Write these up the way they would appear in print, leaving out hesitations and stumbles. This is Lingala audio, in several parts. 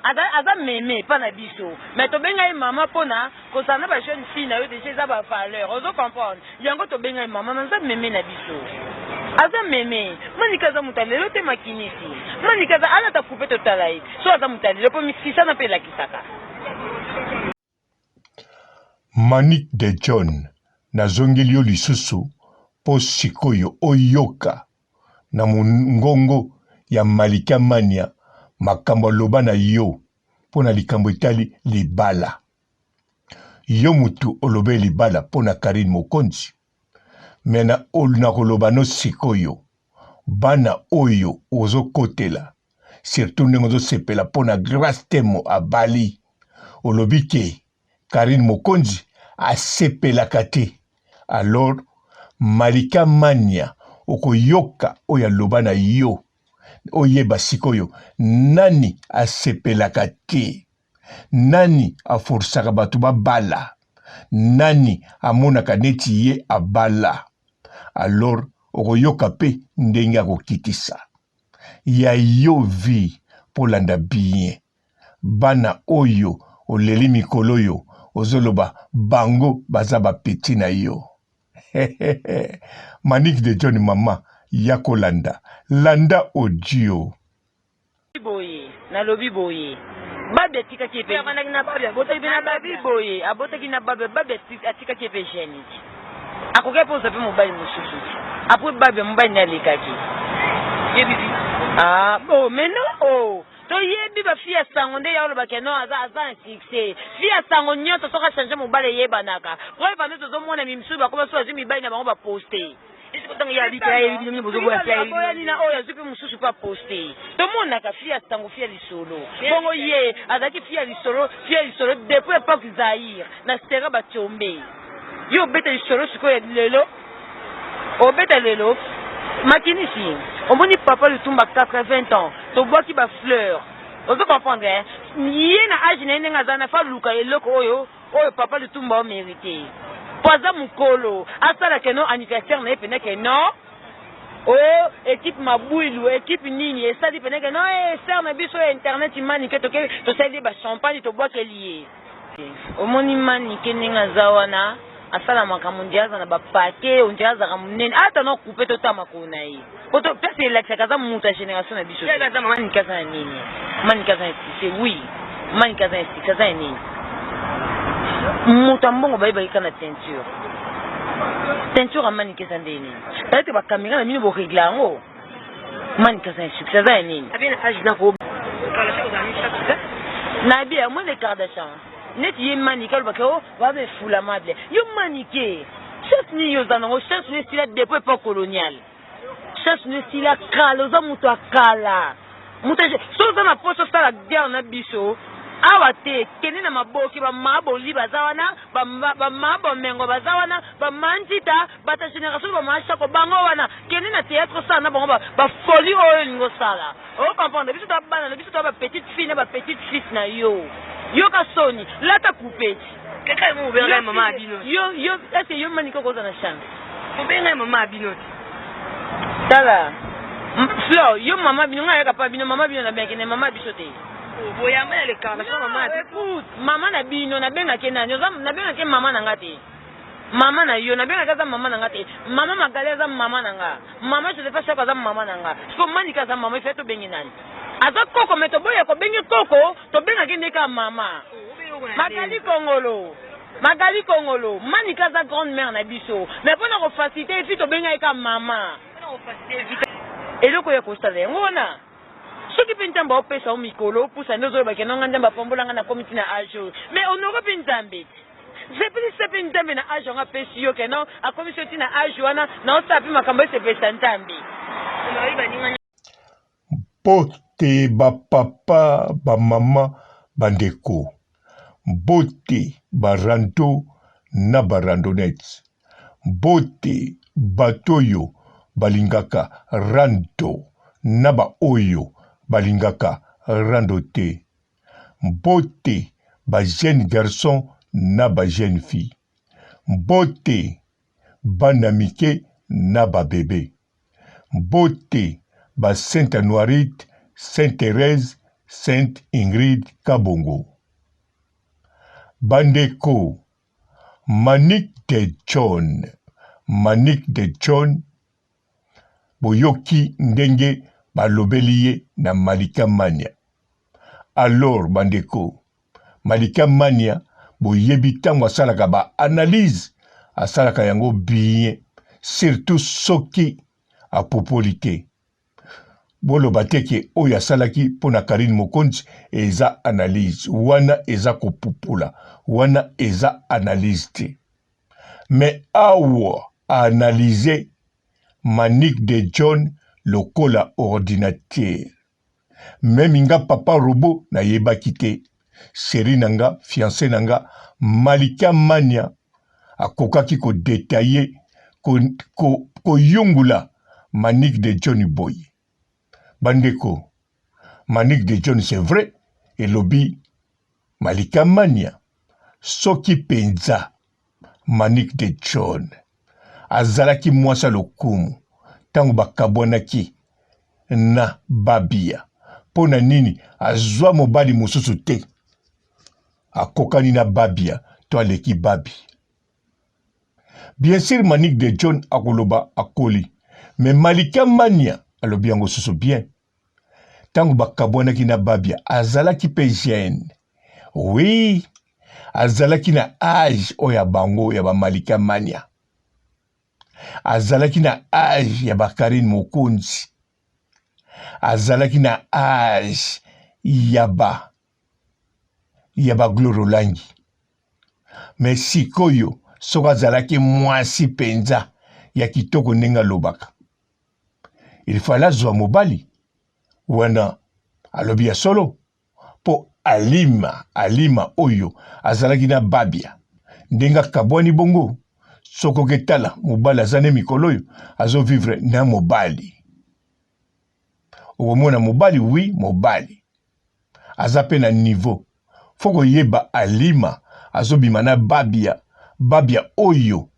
Aza aza meme epa na biso mais tobenga ye mama pona kozala na ba jeune fille na yo dejà eza ba valeur ozo comprendre yango tobenga ye mama mais aza meme na biso aza meme manika aza moto ya lelo te makinisi manika aza alata coupe totala ye so aza moto ya lelo po misisa na pe elakisaka. Manick de John nazongeli yo lisusu po sikoyo oyoka na mongongo ya Malika Mania makambo aloba na yo mpo na likambo etali libala. Yo mutu olobeli libala mpo na Carine Mokonzi mais na nakoloba no sikoyo bana oyo ozokotela surtout ndenge ozosepela mpo na Grace Temo abali olobi ke Carine Mokonzi asepelaka te alors Malika Mania okoyoka oyo aloba na yo oyeba sikoyo nani asepelaka te nani aforsaka bato babala nani amonaka neti ye abala alors okoyoka pe ndenge akokitisa ya yo vie po landa bien Bana oyo oleli mikolo oyo ozoloba bango baza ba petit na yo Manick de John maman ya kolanda landa audio. Boye nalobi boye Babia atikaki ye pe afandaki na Babia abotaki pe na Babia boye abotaki na Babia Babia atikaki ye pe jeune akokaki pe kozwa pe mobali mosusu apres Babia mobali nde alekaki ah bon mais non oh Toyebi ba fille ya sango nde ya oloba ke non aza aza un succès. Fille ya sango nionso soki a changer mobali eyebanaka. Preuve en est tozo mona misusu bakoma soki bazui mibali na bango ba poste. Aboyani na oyo azui pe mususu pe a poste. Tomonaka fille ya sango fille ya lisolo. Bongo ye azalaki fille ya lisolo fille ya lisolo depuis epoque Zaïre na Sera ba Tshombe. Yo obeta lisolo sikoyo ya lelo obeta lelo makinisi omoni papa lutumba 80 ans tobwaki ba fleur ozo comprendre hein? Ye na age na ye ndenge aza na fa luka eloko oyo oyo papa lutumba o merite po aza mukolo asala ke non anniversaire na ye pena ke non Oh equipe mabuilu equipe nini esali pena ke non eh sœur na biso ya internet manike toke tosali ye ba champagne tobwakeli ye. Omoni manike ndenge aza wana asala makambo ondire aza na ba paquet ondire azalaka munene ata na coupe totala makolo na ye po to place elakisaka aza mutu ya generation na biso te. Manike aza na nini manike aza na succès oui manike aza na succès aza na nini moto ya mbongo bayebaki kaka na teinture teinture ya manike eza nde nini peut-être ba camera na bino bo régler yango manike aza na succès aza ya nini na bien moi les Kardashian neti ye manike alobaka o baza efoulamable yo manike chance nini yo oza nango chance no esila depuis epoque coloniale chance no esila kala oza moto ya kala moto so oza na mposa osala guerre na biso awa te kende na maboke bamama boli baza wana bamama bomengo baza wana bamama nzita Bato ya generation ba mama shako bango wana kende na theatre osala na bango ba folie oyo olingi osala o comprendre biso toa bana na biso toa ba petite fille na ba petite fils na yo yoka soni lata coupe kaka yango obenga mama ya bino yo yo est-ce yo manike okoza na chance obenga mama ya bino tala Flore yo mama bino ngai ayaka pa bino mama bino nabengaki ne mama biso te boyamba ya lekaka mama écoute mama na bino nabengaki nani nabengaki mama na nga te Mama na yo nabengaki aza mama na nga te mama magali aza mama na nga mama josepha shako aza mama na nga siko manika aza mama ifai tobenge nani aza koko me toboya kobenge koko tobengaki nde kaka mama magali kongolo magali kongolo manika aza grande mère na biso me mpo na kofacilite efi tobengaki kaka mama eloko ya kosala yango wana soki mpe nzambe aopesa yo mikolo opusa nde ozoloba ke nonga nzambe apambola nga nakomi ti na age oyo mais honore mpe nzambe sepelisa mpe nzambe na age yango apesi yo ke non akomisi yo ti na age wana na osala mpe makambo esepelisa nzambe. Mbote ba papa, ba mama, ba ndeko. Mbote ba rando na ba randonnettes. Mbote bato oyo balingaka rando na ba oyo balingaka rando te. Mbote ba jeunes garçons na ba jeunes filles. Mbote bana mike na ba bebes. Mbote ba Sainte Anuarite, Sainte Therèse, Sainte Ingrid Kabongo. Bandeko, Manick de John, Manick de John, boyoki ndenge balobeli ye na Malika Mania. Alors bandeko, Malika Mania boyebi ntango asalaka ba analyse asalaka yango bien, surtout soki apupoli te. Boloba te ke oyo asalaki mpo na Carine Mokonzi eza analyse. Wana eza kopupula. Wana eza analyse te. Mais awa a analyse Manick de John lokola ordinateur. Meme nga papa robot nayebaki te. Cherie na nga, fiance na nga Malika Mania akokaki ko detailler, ko, ko, koyungula Manick de John boye. Bandeko, Manick de John c'est vrai elobi Malika Mania soki penza Manick de John azalaki mwasi ya lokumu ntango bakabwanaki na Babia mpo na nini azwa mobali mosusu te akokani na Babia to aleki Babia? Bien sur Manick de John akoloba akoli mais Malika Mania alobi yango susu bien ntango bakabwanaki na Babia azalaki mpe jeune oui azalaki na age oyo ya bango ya ba Malika Mania azalaki na age ya ba Carine Mokonzi azalaki na age ya ba ya ba Gloria Olangi me sikoyo soki azalaki mwasi mpenza ya kitoko ndenge alobaka il fallait azwa mobali wana alobi ya solo mpo alima alima oyo azalaki na babia ndenge akabwani bongo soki oketala mobali aza ne mikolo oyo azovivre na mobali okomona mobali wi mobali aza pe na niveau faut koyeba alima azobima na babia babia oyo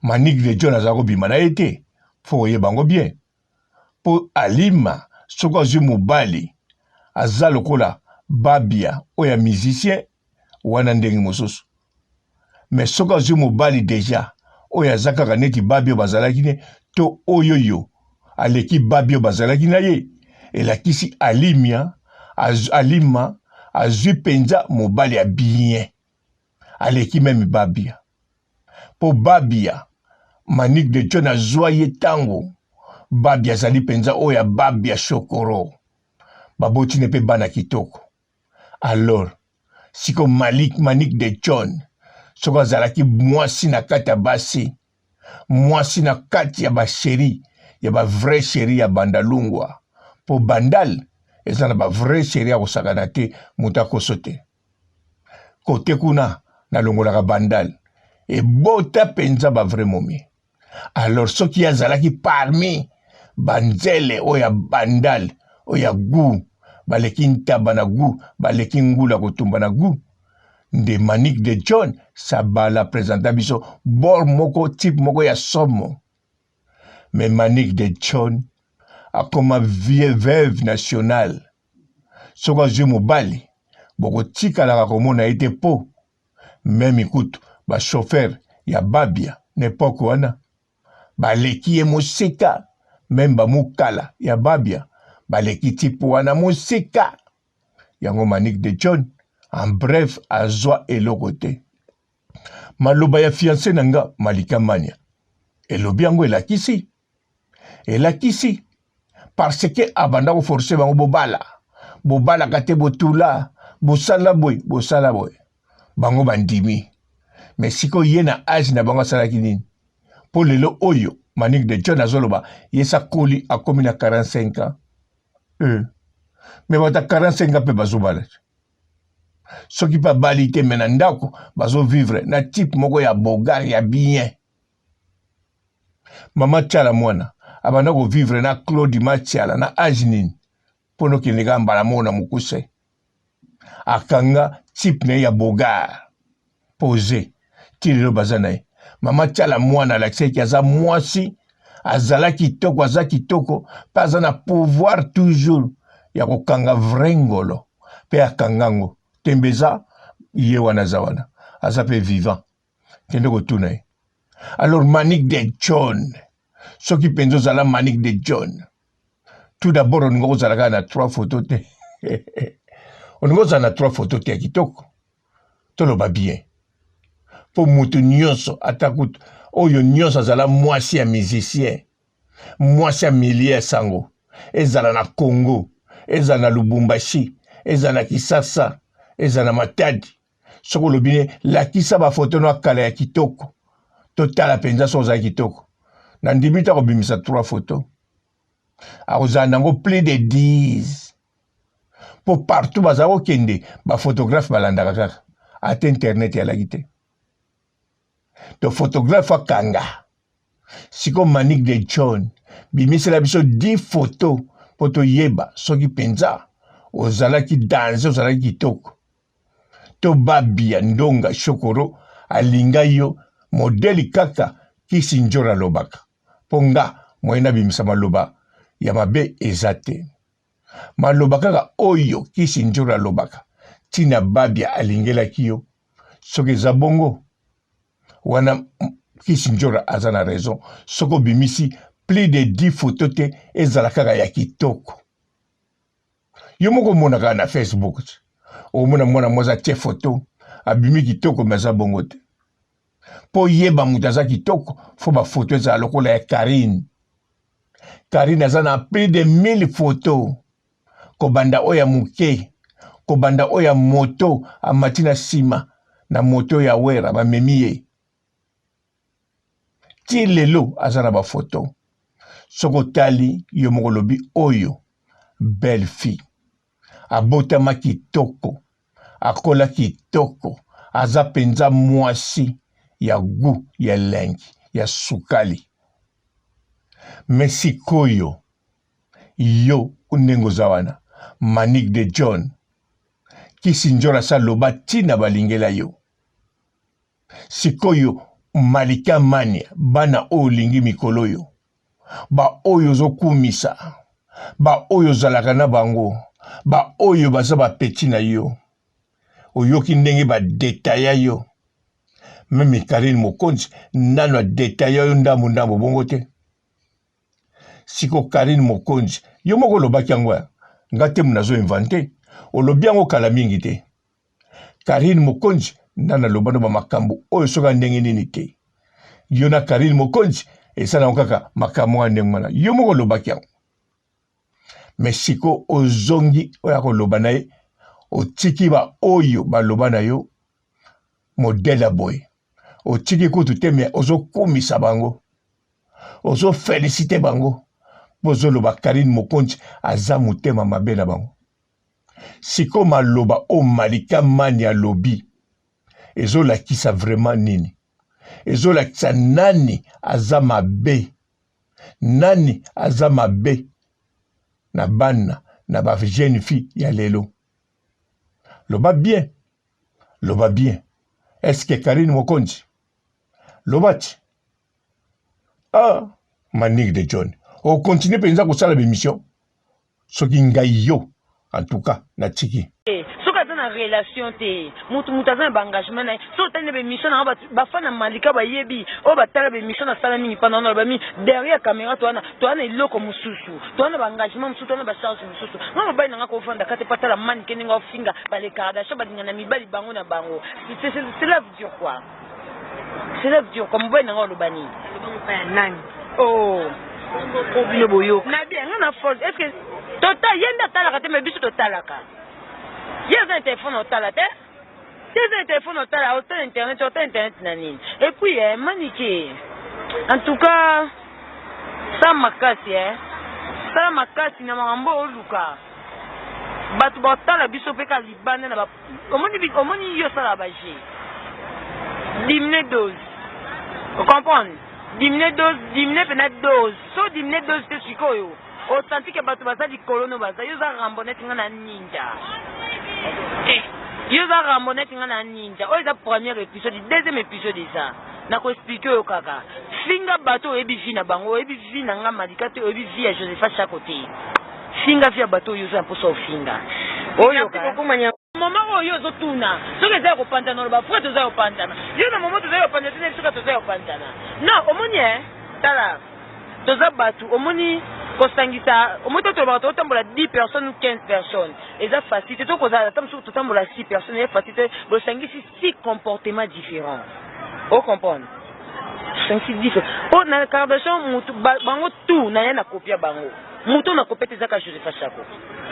manick de john aza kobima na ye te faut koyeba yango bien po alima soki azwi mobali aza lokola babia oyo ya musicien wana ndenge mosusu mais soki azwi mobali deja oyo aza kaka neti babi oyo bazalaki ne to oyoyo aleki babi oyo bazalaki na ye elakisi alimia az, alima azwi mpenza mobali ya bien aleki meme babia mpo babia Manick de John azwa ye ntango babia azali mpenza oyo ya babia shokoro baboti ne mpe bana kitoko alors siko Malik Manick de John soki azalaki mwasi na kati ya basi mwasi na kati ya ba chérie ya ba vrai chérie ya bandalungwa mpo bandal eza na ba vrai chérie ya kosakana te moto akoso te kote kuna nalongolaka bandal ebota mpenza ba vrai momie alors soki ye azalaki parmi banzele oyo ya bandal oyo ya gout baleki ntaba na gout baleki ngula kotumba na gout nde Manick de John Sabala presenta biso bor moko type moko ya somo mais Manick de John akoma vie veuve nationale soki azwi mobali bokotikalaka komona ye te po Meme kutu ba chauffeur ya babia na epoque wana baleki ye mosika meme ba mukala ya babia baleki type wana mosika yango Manick de John en bref azwa eloko te maloba ya fiance na nga Malika Mania elobi yango elakisi elakisi parce que abanda ko forcer bango bobala bobalaka te botula bosala boye bosala boye bango bandimi mais sikoyo ye na age na bango asalaki nini mpo lelo oyo Manick de John azoloba ye sakoli akomi na 45 ans eh. mais bato ya 45 ans mpe bazobala te soki mpe abali te me na ndako bazovivre na type moko ya bogar ya bien Mama Tshala mwana abanda ko vivre na Claude Matshiala na age nini? Mpo nokende kaka mbala moko na mokuse. Akanga type na ye ya bogar pose ti lelo baza na ye. Mama Tshala mwana alakisaki aza mwasi azala kitoko aza kitoko mpe aza na pouvoir toujours ya kokanga vrai ngolo. mpe akanga yango. Tembe eza ye wana aza wana, aza mpe vivant, kende kotuna ye. Alors Manick de John, soki mpenza ozala Manick de John, tout d'abord olingi kozala kaka na trois photo te, olingi kozala na trois photo te ya kitoko, toloba bien, mpo moto nyonso ata kutu oyo nyonso azala mwasi ya musicien, mwasi ya milie ya sango, ezala na Congo, ezala na Lubumbashi, ezala na Kisasa, ezala na Matadi, soki olobi ne lakisa bafoto no kala ya kitoko, totala mpenza soki ozali kitoko. Nandimi te akobimisa 3 photo, akozala nango plus de 10, mpo partout bazala kokende baphotographe balandaka kaka, ata internet eyalaki te, to photographe akanga. Siko Manick de John, bimisela biso 10 photo mpo toyeba soki mpenza ozalaki danze, ozalaki kitoko, to Babia Ndonga Shokoro alinga yo modeli kaka Kisi Njora alobaka, mpo nga moyen nabimisa maloba ya mabe eza te. Maloba kaka oyo Kisi Njora alobaka ntina Babia alingelaki yo, soki eza bongo wana Kisi Njora aza na raison. Soki obimisi plus de 10 photo te, ezala kaka ya kitoko. Yo moko omona kaka na Facebook, omona mwana mwasi atie photo abimi kitoko, me aza bongo te. Mpo yeba moto aza kitoko, fo ba photo ezala lokola ya Karine. Karine aza na plus de 1000 photo, kobanda oyo ya moke, kobanda oyo ya moto amati na nsima na moto ya Wera bamemi ye ti lelo aza na bafoto. Soki otali yo moko olobi oyo belle fille, abotama kitoko, akola kitoko, aza mpenza mwasi ya gout, ya elengi, ya sukali. Me sikoyo yo ndenge oza wana Manick de John, Kisi Ndjora sa loba tina balingela yo. Sikoyo Malika Mania, bana oyo olingi mikolo oyo, ba oyo ozokumisa, ba oyo ozalaka na bango, ba oyo baza ba petit na yo, oyoki ndenge ba detaya yo. Meme Karine Mokonzi nano adetaya yo ndambo ndambo bongo te. Siko Karine Mokonzi, yo moko olobaki yango, nga te nazo inventer, olobi yango kala mingi te. Karine Mokonzi nana aloba no ba makambo oyo soki ndenge nini te. Yo na Karine Mokonzi esala yango kaka makambo wana ndenge wana, yo moko olobaki yango. Mais siko ozongi oya koloba na ye, otiki ba oyo baloba na yo modèle ya boye, otiki kutu te, mais ozokumisa bango, ozo felicite bango, mpo ozoloba Karine Mokonzi aza motema mabe na bango. Siko maloba oyo Malika Mani alobi ezolakisa vraiment nini? Ezolakisa nani aza mabe, nani aza mabe na bana na ba jeune fille ya lelo. Loba bien, loba bien. Est-ce que Karine Mokonzi loba ti? Ah, Manick de John, o continue penza kosala b'emission? Soki ngai yo en tout cas natiki. Soki aza na relation te mutu mutu aza na ba engagement na ye soki otali na ba emission na nga ba fan ya Malika bayebi oyo batala ba emission na sala mingi pendant naloba mingi derrière camera toza na toza na eloko mususu toza na ba engagement mususu toza na ba charge mususu nga mobali na nga kovanda kate po atala manike ndenge aofinga ba les Kardashian balinga na mibali bango na bango cela veut dire quoi? Cela veut dire quoi? Mobali na nga oloba nini? Nani? Oh. Po bino boyoka. Na bien nga na force. Est-ce que tota ye nde atalaka te mais biso totalaka. Ye aza na téléphone otala te. Ye aza na téléphone otala, otala internet, otala internet na nini? Et puis eh Manike. En tout cas sala makasi eh. Sala makasi na makambo oluka. Bato batala biso pe ka libanda na ba Omoni omoni yo sala ba jeu. Diminuer dose. O comprendre? Diminuer dose, diminuer pena dose. So diminuer dose te sikoyo. O senti que bato baza likolo no baza. Yo za Rambo neti nga na ninja. Eh, yo za Rambo neti nga na ninja. Oyo eza premier épisode, deuxième épisode eza. Nako expliquer yo kaka. Finga bato oyebi vie na bango, oyebi vie na nga Malika te, oyebi vie ya Josepha Chako te. Finga vie ya bato oyo oza na mposa ofinga. Oyoka moment oyo ozotuna soki eza ya kopanzana, oloba vrai, toza ya kopanzana. Yo na moment toza ya kopanzana te, soki toza ya kopanzana, non. Omoni e, tala, toza bato, omoni kosangisa, omoni to tolobaka totambola 10 personnes ou 15 personnes, eza facile te. Tokozala ata mosusu totambola 6 personnes, eza facile te. Bosangisi 6 comportements différents, ocomprendre? Tosangisi différent mpo na Kardashian, mutu bango tout na ye na kopia bango. Moto na kopia te ezaka Josepha Chako,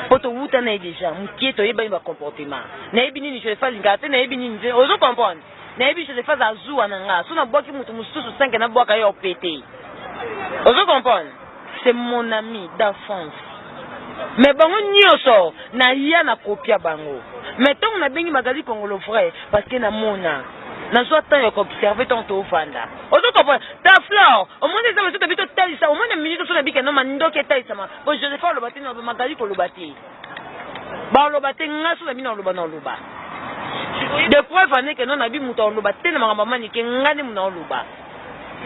mpo towuta na ye déjà mokie, toyebani bacomportement. Nayebi nini Josepha alingaka te, nayebi nini te, ozo comprendre? Nayebi Josepha aza azuwa na nga, so nabwaki moto mosusu 5, nabwaka ye opete, ozo comprendre? C'est mon ami d'enfance, mais bango nyonso naya na kopia bango. Mais ntango nabengi Magali Kongolo vrai, parce que namona, nazwa temps ya koobserve ntango tovanda, ozo comprendre? Ta Flore, omoni eza baso tobi totalisa, omoni na minute so nabika no mandoki etalisama po Josepha aloba te, Magali koloba te, baloba te. Nga so na bino aloba, na oloba de preuve aneke no nabi moto aloba te na makambo amanike, nga nde moto naoloba.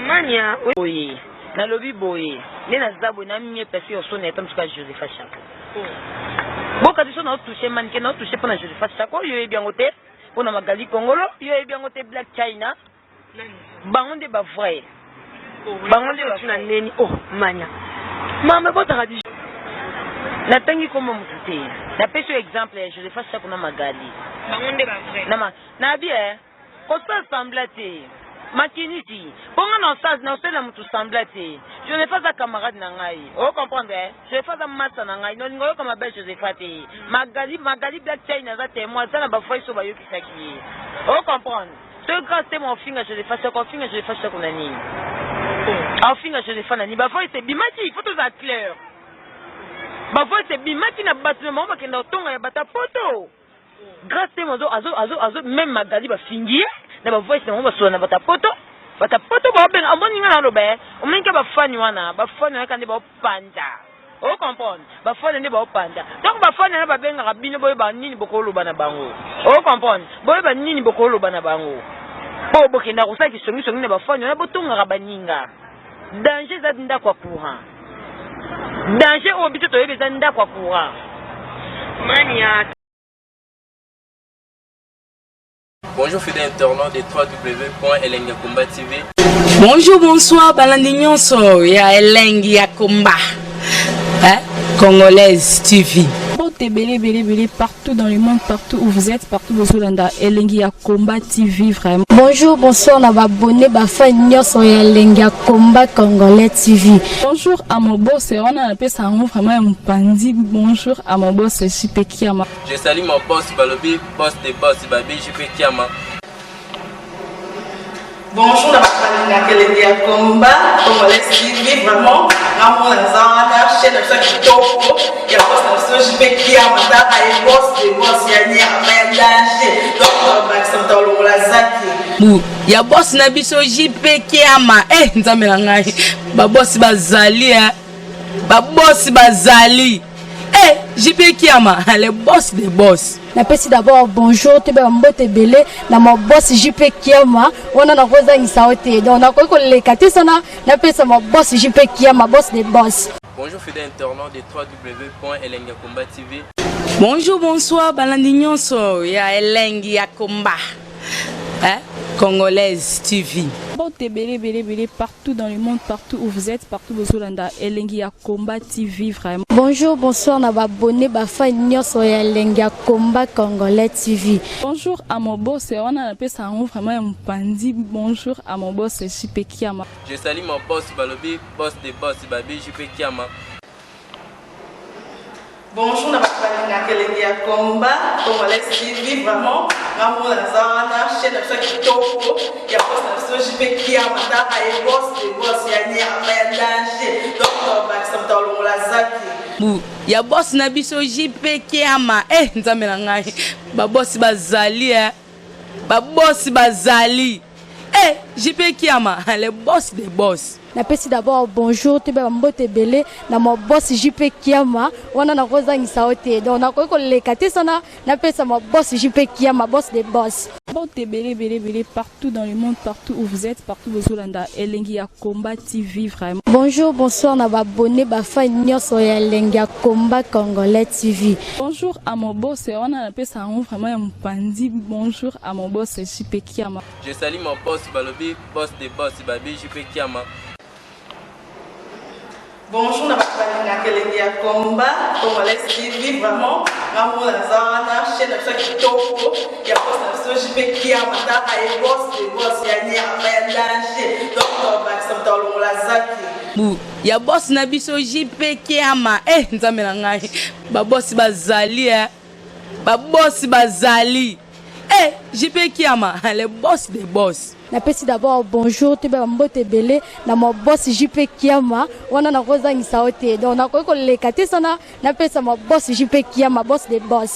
Mania. Boye nalobi boye nde naza boye na mie place osoni ata mosuka Josepha Chako bokati so naotouche Manike, naotouche mpo na Josepha Chako. Yo oyebi yango te, mpo na Magali Kongolo yo oyebi yango te. Black China, bango nde bavrai, bango nde. Na neni? Oh Mania, mama ebotaka di. Natangi kombo motu te, napesi yo exemple ya Josepha Chako na Magali. Bango nde bavrai. Nabi e kosala semblant te, makinisi mpo nga naosala motu semblant te. Josepha aza camarade na ngai, ocomprendre? Josepha aza masa na ngai, nolinga oyoka mabe Josepha te. Magali, Magali Black China aza témoin, aza na bavrai so bayokisaki ye, ocomprendre? Soki Grâce te, ofinga Josepha Chako, ofinga Josepha Chako na nini? Aofinga Josepha na nini? Bavoice ebimaki, il faut tozala clair. Bavoice ebimaki na bato na bango, bakenda kotonga ya bato ya poto. Grâce te, azo azo azo azo même Magali bafingi ye na bavoice na bango, basola na bato ya poto. Bato ya poto baobenga, omoni nga naloba ye, omoni ke bafani wana, bafani wana kande baopanza, ocomprendre? Bafani nde baopanza. Ntango bafani wana babengaka bino, boyeba nini bokoloba na bango, ocomprendre? Boyeba nini bokoloba na bango, mpo bokenda kosala kisongisongi na bafani wana, botongaka baninga. Danger eza ndako ya courant, danger oyo biso toyebi eza ndako ya courant. Mania. Bonjour fidèles internautes de www.elengakomba TV. Bonjour, bonsoir, balandi nyonso ya Elengi ya Komba, hein? Congolaise TV. Mbote ebele ebele ebele partout dans le monde, partout où vous êtes, partout bozolanda Elengi ya Combat TV vraiment. Bonjour, bonsoir na babone, bafan nyonso ya Elengi ya Combat Congolais TV. Bonjour à mon boss, wana napesa yango vraiment ya mopanzi. Bonjour à mon boss JP Kiama. Je salue mon boss Balobi, boss de boss Babi JP Kiama. Bonjour na bato balingaka Elengi ya Combat Congolais TV, vraiment ngamona naza wana, chaîne na biso ya kitoko ya boss na biso JP Kiama. Taka ye, boss de boss ya nyama ya danger, donc bakisa moto alongola zaki. Bu ya boss na biso JP Kiama. Eh Nzambe na ngai, babosi bazali, eh. Babosi bazali. Eh JP Kiama, le boss des boss. Napesi d'abord bonjour, toyeba mbote ebele na maboss JP Kiama wana, nakozangisa yo te, donc nakoki koleka te sana napesa maboss JP Kiama, boss de boss. Bonjour fidèles internautes de www.elengakomba TV. Bonjour, bonsoir, balandi nyonso ya Elengi ya Komba, hein? Congolaise TV. Mbote ebele ebele ebele partout dans le monde, partout où vous êtes, partout bozolanda Elengi ya Combat TV vraiment. Bonjour, bonsoir na babone, bafan nyonso ya Elengi ya Combat Congolais TV. Bonjour à mon boss, wana napesa yango vraiment ya mopanzi. Bonjour à mon boss JP Kiama. Je salue mon boss Balobi, boss de boss Babi JP Kiama. Bonjour na bato balingaka Elengi ya Combat Congolais TV, vraiment ngamona naza wana, chaîne na biso ya kitoko ya boss na biso JP Kiama. Taka ye, boss de boss ya nyama ya danger, donc bakisa moto alongola zaki. Bu ya boss na biso JP Kiama. Eh Nzambe na ngai, babosi bazali, eh. Babosi bazali. Eh JP Kiama, le boss des boss. Napesi d'abord bonjour, toyeba bambote ebele na ma boss JP Kiama. Wana nakozangisa yo te, donc nakoki koleka te sana napesa ma boss JP Kiama, boss de boss. Mbote ebele ebele ebele partout dans le monde, partout où vous êtes, partout bozolanda Elengi ya Combat TV vraiment. Bonjour, bonsoir na baabonnés, bafans nyonso ya Elengi ya Combat Congolais TV. Bonjour à mon boss, wana napesa yango vraiment ya mopanzi. Bonjour à mon boss JP Kiama. Je salue mon boss, balobi boss de boss, babi JP Kiama. Bonjour na bato balingaka Elengi ya Combat Congolais TV. Vraiment, nga moko naza wana, chaîne na biso ya kitoko ya boss na biso JP Kiama. Taka ye, boss de boss ya nyama ya danger. Donc tobakisa moto alongola zaki. Bu ya boss na biso JP Kiama. Eh, Nzambe na ngai, babosi bazali, eh babosi bazali. Eh, JP Kiama, le boss de boss. Napesi d'abord bonjour, toyeba bambote ebele na ma boss JP Kiama. Wana nakozangisa yo te, donc nakoki koleka te sana napesa ma boss JP Kiama, boss de boss.